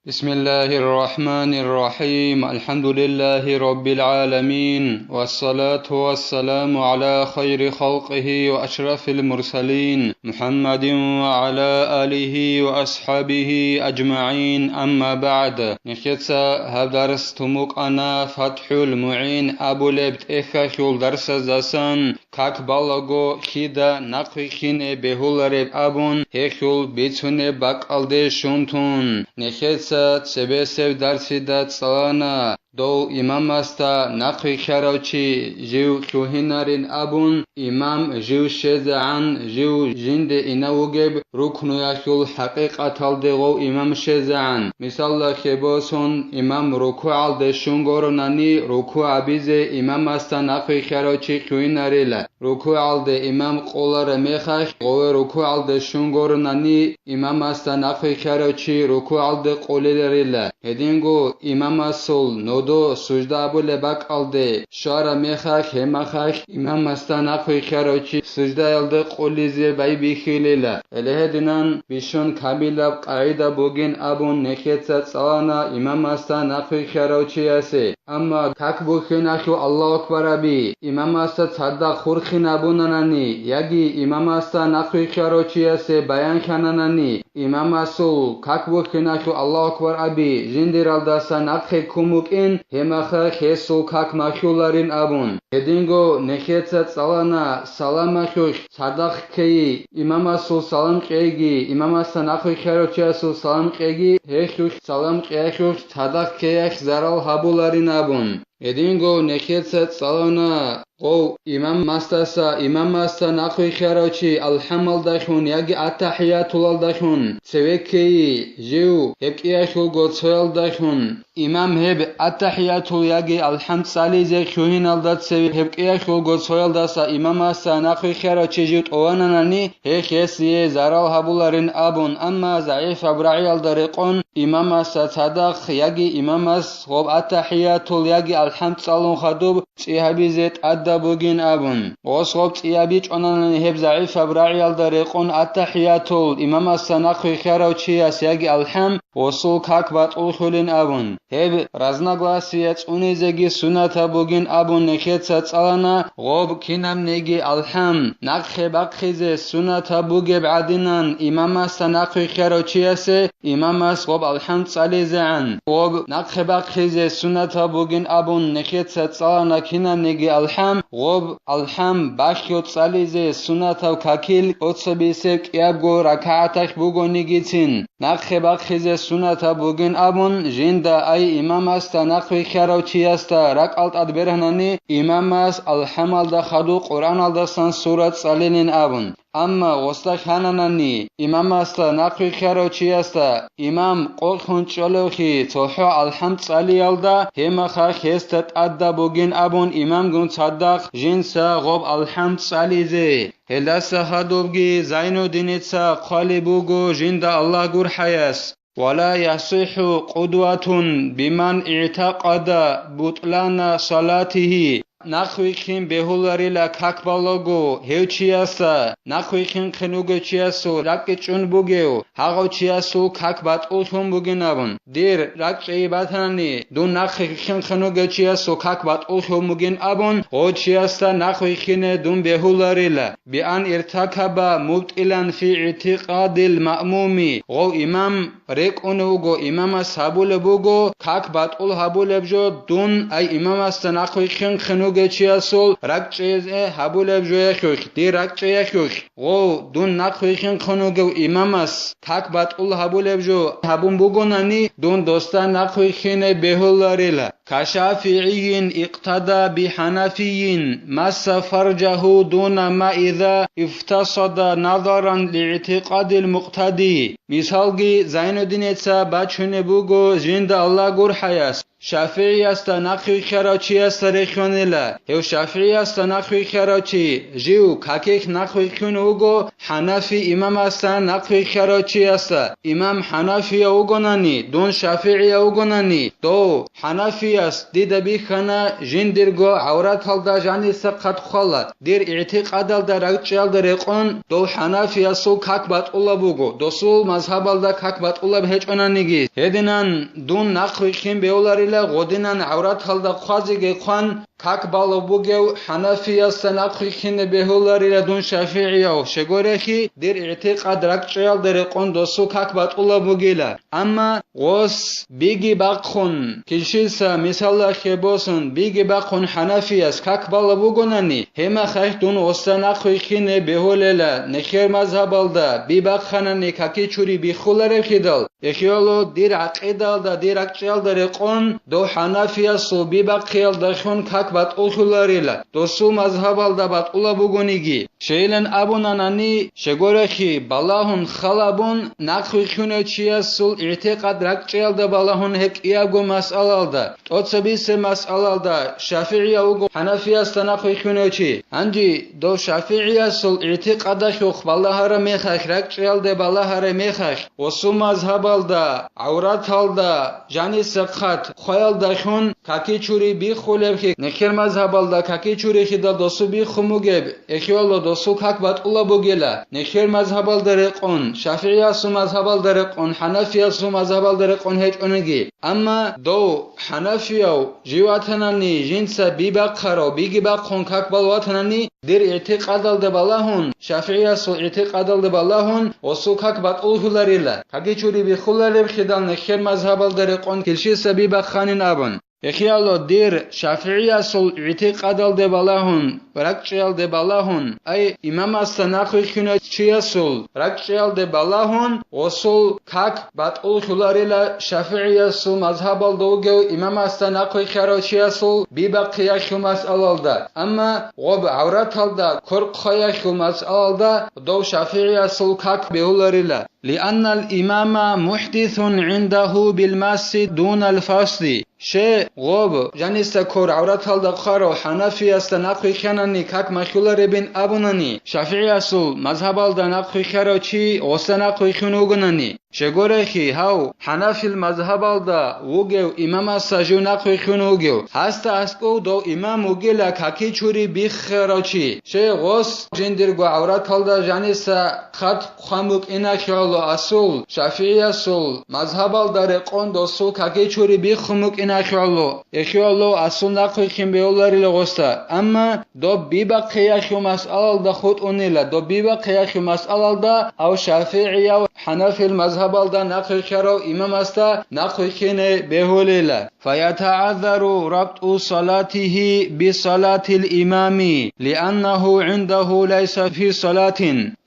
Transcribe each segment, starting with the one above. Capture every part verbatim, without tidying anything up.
بسم الله الرحمن الرحيم. الحمد لله رب العالمين. والصلاة والسلام على خير خلقه وأشرف المرسلين محمد وعلى آله وأصحابه أجمعين. أما بعد. Нехеца гьаб дарс тумукъана ФатхӀул МугӀин абулеб тӀехьалъул дарсаздасан, как балаго, кида нахъвихьине бегьулареб абун, гьелъул бицунеб бакӀалде щун тун, нехеца цебесеб дарсида цӀалана, дов имамасда нахъвихьарав чи жив лъугьинарин абун, имам жив щезегӀан, жив жинде инав вугеб рукнуялъул хӀакъикъаталде гъов имам щезегӀан. Мисалда, хебосун, имам рукугӀалде щун горонани, рукугӀ абизе имамасда нахъвихьарав чи лъугьинарила. РукугӀалде имам къолараб мехалъ, гъове рукугӀалде щун горонани, имамасда нахъвихьарав чи рукугӀалде къолиларила. Гьединго имамасул нодо сужда абулеб бакӀалде щвараб мехалъ, гьеб мехалъ имамасда нахъвихьарав чи суждаялде къолизе байбихьилила. Гьеле гьединан бищун камилаб къагӀида бугин абун нехеца цӀалана имамасда нахъвихьарав чиясе. Амма как бухьиналъул Аллагьу акбар аби, имамасда цадахъ хурхин абунанани, яги имамасда нахъвихьарав чиясе баянлъананани, имамасул как бухьиналъул Аллагьу акбар аби жиндиралдаса нахъе ккун букӀин, гьеб мехалъ гьесул как махьуларин абун. Гьединго нехеца цӀалана саламалъулъ цадахъ ккейи, имамасул салам кьейги, имамасда нахъвихьарав чиясул салам кьейги, гьелъулъ салам кьеялъулъ цадахъ ккеялъ зарал гьабуларин абун. Гьединго нехеца цӀалана гъов имамасдаса, имамасда нахъвихьарав чи алхӀамалдалъун яги аттахӀиятулалдалъун цеве ккейи, жив гьеб кӀиялъулго цоялдалъун. Имам гьеб аттахӀиятул яги алхӀам цӀализе лъугьиналда цеве гьеб кӀиялъулго цоялдаса имамасда нахъвихьарав чи жив тӀовананани, гьелъ гьесие зарал гьабуларин абун, амма загӀипаб рагӀиялда рекъон имамасда цадахъ яги имамас гъоб аттахӀиятул яги алхӀам цӀалун хадуб цӀи гьабизе тӀадаб бугин абун. Гъос гъоб цӀи гьабичӀонанани гьеб загӀипаб рагӀиялда рекъон аттахӀиятул имамасда нахъвихьарав чияс яги алхӀам гъосул как батӀуллъулин абун. Гьеб разногласие цӀунизеги сунатаб бугин абун нехеца цӀалана гъоб кинабниги алхӀам нахъе бахъизе сунатаб бугеб гӀадинан имамасда нахъвихьарав чиясе имамас гъоб алхӀам цӀализегӀан, гъоб нахъе бахъизе сунатаб бугин абун нехеца цӀалана кинабниги алхӀам, гъоб алхӀам балъго цӀализе сунатаб какил тӀоцебесеб кӀиябго ракагӀаталъ бугонигицин, нахъе бахъизе сунатаб бугин абун, жинда ай имамасда нахъвихьарав чиясда ракӀал тӀад бергьанани, имамас алхӀамалда хадуб Къуръаналдасан сура цӀалилин абун. Амма гъосда хьананани, имамасда нахъвихьарав чиясда имам къокълъун чӀолевлъи цохӀо алхӀам цӀалиялда, гьеб мехалъ гьесда тӀадаб бугин абун имамгун цадахъ жинца гъоб алхӀам цӀализе. Гьелдаса хадубги Зайнуддиница хъвалеб буго жинда Аллагь гурхӀаяс: «Ва ла ясихӀу къудватун биман игӀтакъада бутлана салатигьи». Нахъвихьин бегьуларила как балаго гьев чиясда, нахъвихьинхъин вугев чиясул ракӀчӀей чӀун бугев, гьагъав чиясул как батӀуллъун бугин абун. Дир ракӀчӀей батани, дун нахъвихьинхъин вугев чиясул как батӀуллъун бугин абун, гъов чиясда нахъвихьине дун бегьуларила. Биан иртакаба мубтӀилан фи игӀтикъадил маъмуми, гъов имам рекӀунев вуго имамас гьабулеб буго, как батӀул гьабулеб жо дун, ай имамасда нахъвихьинхъин вугев чиясул ракӀчӀезе гьабулеб жоялъулъ, дир ракӀчӀеялъулъ, гъов, дун нахъвихьинхъин вугев имамас как батӀул гьабулеб жо гьабун бугонани, дун досда нахъвихьине бегьуларила. КашафигӀийин икътада бихӀанафийин, масса фаржагьу дуна ма иза ифтасада назаран лигӀтикъадил мукътади. Мисалги, Зайнуддинеца бачунеб буго жинда Аллагь гурхӀаяс, ШафигӀиясда нахъвихьарав чиясда рехьонила. Гьев ШафигӀиясда нахъвихьарав чи жив какихь нахъвихьун вуго ХӀанафи имамасда нахъвихьарав чиясда. Имам ХӀанафияв вугонани, дун ШафигӀияв вугонани, дов ХӀанафияс дида бихьана жиндирго гӀавраталда жаниса хъат хъвала. Дир игӀтикъадалда ракӀчӀиялда рекъон дов ХӀанафиясул как батӀулаб буго, досул мазгьабалда как батӀулаб гьечӀонаниги. Гьединан дун нахъвихьин бегьуларила гъодинан гӀавраталда хъвазеги хъван, как балаб бугев ХӀанафиясда нахъвихьине бегьуларила дун ШафигӀияв, щегорехи, дир игӀтикъад ракӀчӀиялда рекъон досул как батӀулаб бугила. Амма гъос биги бахъун, килщиса мисаллахъе босун, биги бахъун ХӀанафияс как балаб бугонани, гьемахъахь дун гъосда нахъвихьине бегьулела, нехер мазгьабалда би бахъанани каки чури биххуларевхидал, эхияло дир гӀакъидалда, дир ракӀчӀиялда рекъон, дов ХӀанафиясул би бахъиялдалъун как батӀулъуларила, досул мазгьабалда батӀулаб бугониги. Щейилан абунанани, щегорехи, балагьун халабун нахъвихьунев чиясул игӀтикъад ракӀчӀиялда балагьун гьеб кӀиябго масъалалда, тӀоцебисе масъалалда ШафигӀияв вуго ХӀанафиясда нахъвихьунев чи. Гьанже дов ШафигӀиясул игӀтикъадалъухъ балагьараб мехалъ, ракӀчӀиялде балагьараб мехалъ, гъосул мазгьабалда, гӀавраталда жаниса хъат хъваялдалъун каки чури биххулебхи, нехер мазгьабалда каки чурихидал досу биххун бугеб, эхияло досул как батӀулаб бугела, нехер мазгьабалда рекъон, ШафигӀиясул мазгьабалда рекъон, ХӀанафиясул мазгьабалда рекъон гьечӀониги. Амма дов ХӀанафияв жив ватанани, жинца би бахъарав, биги бахъун как бал ватанани, дир игӀтикъадалда балагьун, ШафигӀиясул игӀтикъадалда балагьун, гъосул как батӀуллъуларила, каки чури биххуларебхидал нехер мазгьабалда рекъон килщиса би бахъанин абун. Эхияло дир ШафигӀиясул игӀтикъадалде балагьун, ракӀчӀиялде балагьун, ай имамасда нахъвихьунав чиясул ракӀчӀиялде балагьун, гъосул как батӀуллъуларила ШафигӀиясул мазгьабалда вугев имамасда нахъвихьарав чиясул би бахъиялъул масъалалда. Амма гъоб гӀавраталда кор хъваялъул масъалалда дов ШафигӀиясул как бегьуларила. لأن الإمام محدث عنده بالمس دون الفصل. Щай гъоб жаниса кор гӀавраталда хъварав ХӀанафиясда нахъвихьанани как малъуларебин абунани, ШафигӀиясул мазгьабалда нахъвихьарав чи гъосда нахъвихьун вугонани. Щегорехи, гьав ХӀанафил мазгьабалда вугев имамасда жив нахъвихьун вугев. Гьасда аскӀов дов имам вугила каки чури биххарав чи. Щай гъос жиндирго гӀавраталда жаниса хъат хъван букӀиналъулъ асул, ШафигӀиясул мазгьабалда рекъон досул каки чури биххун букӀиналъулъ, эхиялъул асул нахъвихьин бегьуларила гъосда. Амма доб би бахъиялъул масъалалда хутӀунила, доб би бахъиялъул масъалалда гьав ШафигӀияв ХӀанафил мазгьабалда нахъвихьарав имамасда нахъвихьине бегьулила. فيتعذر ربط صلاته بصلاة الإمام لأنه عنده ليس في صلاة.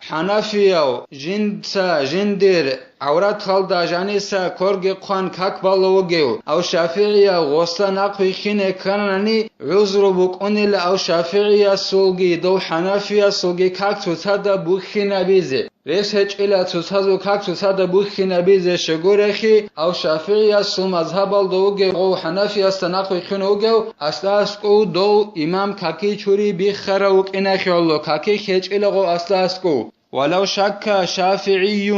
ХӀанафияв жинца жиндир гӀавраталда жаниса корги хъван как бала вугев, ав ШафигӀияв гъосда нахъвихьине кканани, гӀузру букӀунила ав ШафигӀиясулги дов ХӀанафиясулги как цоцазда бухьинабизе. Рес гьечӀила цоцазул как цоцазда бухьинабизе щегорехи, ав ШафигӀиясул мазгьабалда вугев гъов ХӀанафиясда нахъвихьун вугев, асда аскӀов дов имам каки чури биххарав вукӀиналъулъ, каки гьечӀила гъов асда аскӀов. ولو شك شافعي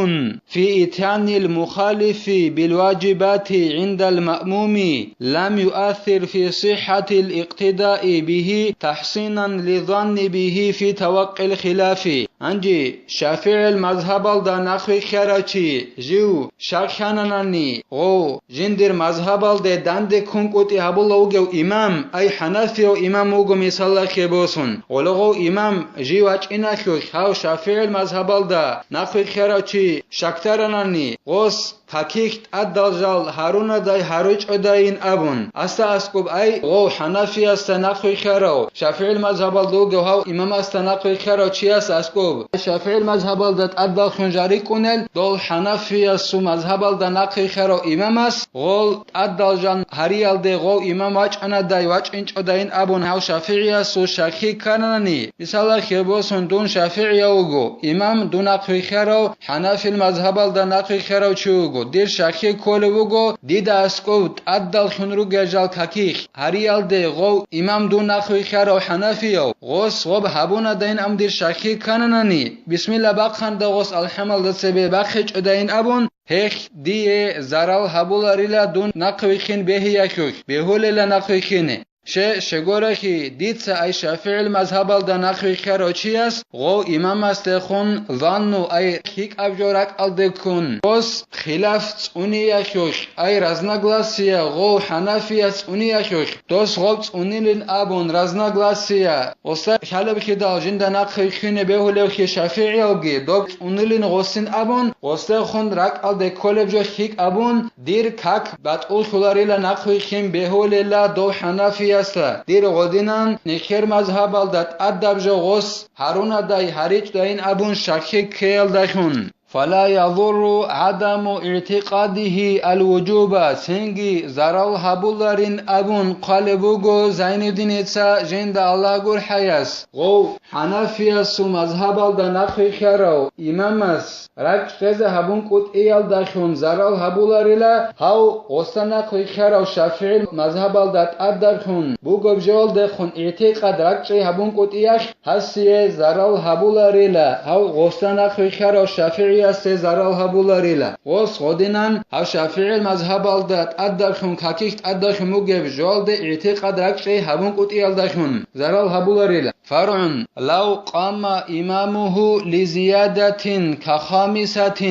في إتيان المخالف بالواجبات عند المأموم لم يؤثر في صحة الاقتداء به تحصينا للظن به في توقع الخلاف. Гьанже ШафигӀил мазгьабалда нахъвихьарав чи жив щакананани, гъов жиндир мазгьабалде данде ккункӀутӀи гьабула вугев имам, ай ХӀанафияв имам вуго мисаллахъе босун, гъолагъов имам жив вачӀиналъулъ гьав ШафигӀил мазгьабалда нахъвихьарав чи щакдаранани, гъос какихь тӀадал жал гьарунадай гьаручӀодайин абун, асда аскӀуб ай гъов ХӀанафиясда нахъвихьарав, ШафигӀил мазгьабалда вугев гьав имамасда нахъвихьарав чияс аскӀуб, ШафигӀил мазгьабалда тӀадаллъун жал рикӀкӀунел дол ХӀанафиясул мазгьабалда нахъвихьарав имамас гъол тӀадал жан гьариялде гъов имам вачӀанадай вачӀинчӀодайин абун гьав ШафигӀиясул щакканани, ани, мисаллахъе босун, дун ШафигӀияв вуго, имам дун нахъвихьарав ХӀанафил мазгьабалда нахъвихьарав чи вуго. Дир щахӀи кколеб буго, дида аскӀов тӀадаллъун ругел жал какилъ гьариялде гъов имам дун нахъвихьарав хӀанафияв, гъос гъоб гьабунадайин ам дир щахӀи ккананани, бисмилла бахъанда гъос алхӀамалда цебе бахъичӀодайин абун, гьелъ дие зарал гьабуларила дун нахъвихьин бегьиялъулъ, бегьулела нахъвихьине. Ще, щегорахьи, дица ай ШафигӀил мазгьабалда нахъвихьарав чияс гъов имамасдехун занну ай лъикӀаб жо ракӀалде ккун, гъос хилаф цӀуниялъулъ, ай разногласия гъов хӀанафияс цӀуниялъулъ, дос гъоб цӀунилин абун разногласия, гъоса хьалаблъидал жинда нахъвихьине бегьулевлъи ШафигӀиялги доб цӀунилин гъосин абун, гъосдехун ракӀалде кколеб жо лъикӀабун, дир как батӀуллъуларила нахъвихьин бегьулела дов хӀанафиясда, дир гъодинан нехер мазгьабалда тӀадаб жо гъос гьарунадай гьаричӀдайин абун щахӀи ккеялдалъун. فلا يضر عدم اعتقاده الوجوب, цинги зарал гьабуларин абун хъвалеб буго Зайнуддиница жинда Аллагь гурхӀаяс. Гъов хӀанафиясул мазгьабалда нахъвихьарав имамас ракӀчӀезе гьабун кӀутӀиялдалъун зарал гьабуларила, гьав гъоса нахъвихьарав ШафигӀил мазгьабалда тӀадарлъун бугеб жоялдехун игӀтикъад ракӀчӀей гьабун кӀутӀиялъ гьасие зарал гьабуларила, гьав гъоса нахъвихьарав ШафигӀиясе зарал гьабуларила. Гъос гъодинан гьав ШафигӀил мазгьабалда тӀадарлъун какилъ тӀадарлъун бугеб жоялде игӀтикъад ракӀчӀей гьабун кӀутӀиялдалъун зарал гьабуларила. فرع: لو قام إمامه لزيادة كخامسة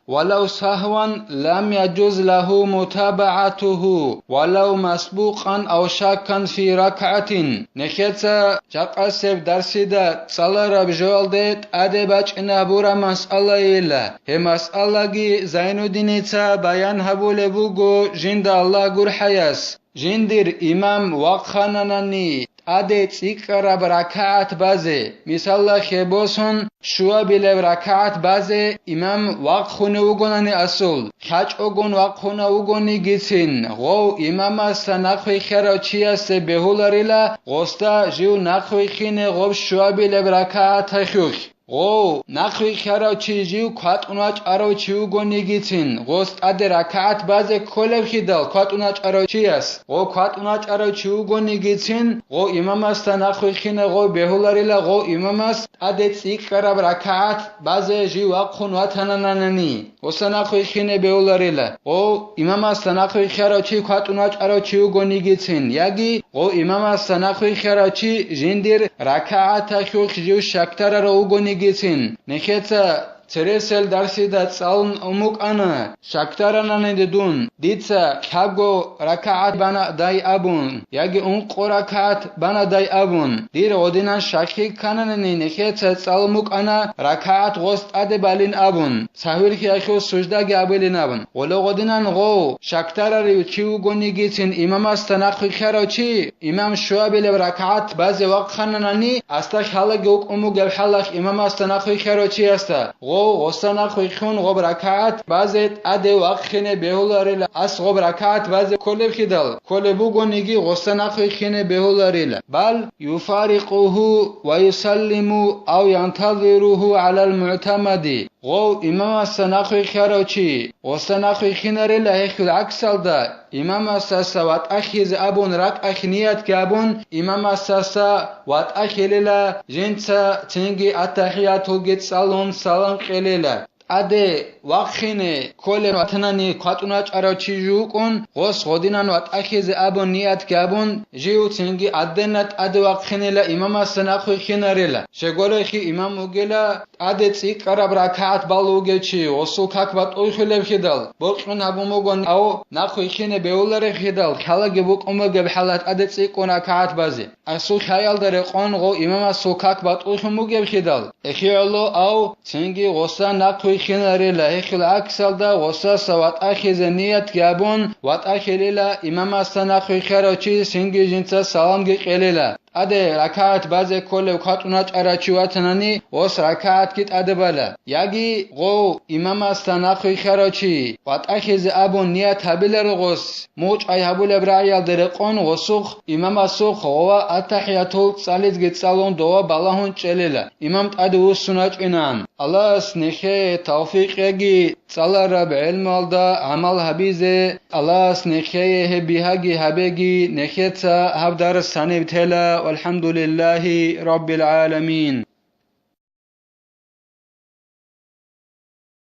ولو سهوا لم يجز له متابعته ولو مسبوقا أو شاكا في ركعة. Нехеца жакъасеб дарсида цӀалараб жоялде тӀаде бачӀина гьабураб масъалайила. Гьеб масъалаги Зайнуддиница баян гьабулеб буго жинда Аллагь гурхӀаяс. Жиндир имам вахъананани тӀаде цӀикӀкӀараб ракагӀат базе, мисалалъе босун, щуабилеб ракагӀат базе имам вахъунев вугонани асул, лъачӀогун вахъунев вугонигицин, гъов имамасда нахъвихьарав чиясде бегьуларила гъосда жив нахъвихьине гъоб щуабилеб ракагӀаталъулъ. Гъов, нахъвихьарав чи жив кватӀун вачӀарав чи вугонигицин, гъос тӀаде ракагӀат базе кколебхидал кватӀун вачӀарав чияс, гъов кватӀун вачӀарав чи вугонигицин, гъов имамасда нахъвихьине гъов бегьуларила гъов имамас тӀаде цӀикӀкӀараб ракагӀат базе жив вахъун ватананани. Гъоса нахъвихьине бегьуларила. Гъов имамасда нахъвихьарав чи кватӀун вачӀарав чи вугонигицин, яги гъов имамасда нахъвихьарав чи жиндир ракагӀаталъулъ жив щакдарарав вугонигицин. Нехеца цересел дарсида цӀалун умукӀана, щакдаранани дун, дица лъабго ракагӀат банадай абун, яги ункъо ракагӀат банадай абун, дир гъодинан щахӀи ккананани нехеца цӀалун букӀана ракагӀат гъос тӀаде балин абун. Сагьвилъиялъул суждаги абилин абун. Гъоло гъодинан гъов, щакдарарев чи вугонигицин имамасда нахъвихьарав чи, имам щуабилеб ракагӀат базе вахъананани, асда хьалаги вукӀун бугеб хӀалалъ имамасда нахъвихьарав чиясда, гъов, гъоса нахъвихьун гъоб ракагӀат базе тӀаде вахъине бегьуларила, ас гъоб ракагӀат базе кколебхидал, кколеб бугониги гъоса нахъвихьине бегьуларила. بل يفارقه ويسلم أو ينتظره على المعتمد. Гъов имамасда нахъвихьарав чи, гъоса нахъвихьинарила гьелъул гӀаксалда, имамасдаса ватӀахьизе абун ракӀалъ ниятги абун, имамасдаса ватӀахьилила, жинца цинги аттахӀиятулги цӀалун салам кьелила. ТӀаде вахъине кколеб ватанани кватӀун вачӀарав чи жугьукӀун, гъос гъодинан ватӀахьизе абун ниятги абун, жив цинги гӀадденна тӀаде вахъинила имамасда нахъвихьинарила. Щегорехи имам вугила, тӀаде цӀикӀкӀараб ракагӀат балугев чи, гъосул как батӀуллъулебхидал, бокьун гьабун бугон, ав нахъвихьине бегьуларебхидал, лъалаги букӀун бугеб хӀалалъ тӀаде цӀикӀкӀун ракагӀат базе. Асул лъаялда рекъон гъов имамасул как батӀуллъун бугебхидал, эхиялъул ав цинги гъоса нахъвихьинарила, гьелъул гӀаксалда гъосаса ватӀахьизе ниятги абун, ватӀахьилила, имамасда нахъвихьарав чи цинги жинца саламги кьелила. ТӀаде ракагӀат базе кколев кватӀун вачӀарав чи ватанани, гъос ракагӀатги тӀаде бала. Яги гъов имамасда нахъвихьарав чи, ватӀахьизе абун ният гьабиларо гъос, мучӀай гьабулеб рагӀиялда рекъон гъосухъ имамасухъ гъова аттахӀиятул цӀализги цӀалун дова балагьун чӀелила, имам тӀаде вуссун вачӀинан. Аллагьас нехее тавфикъ яги, цӀалараб гӀелмалда гӀамал гьабизе, Аллагьас нехее гьеб бигьаги гьабеги, нехеца гьаб дарс гьаниб тела, валхӀамдулиллагьи раббил гӀаламин.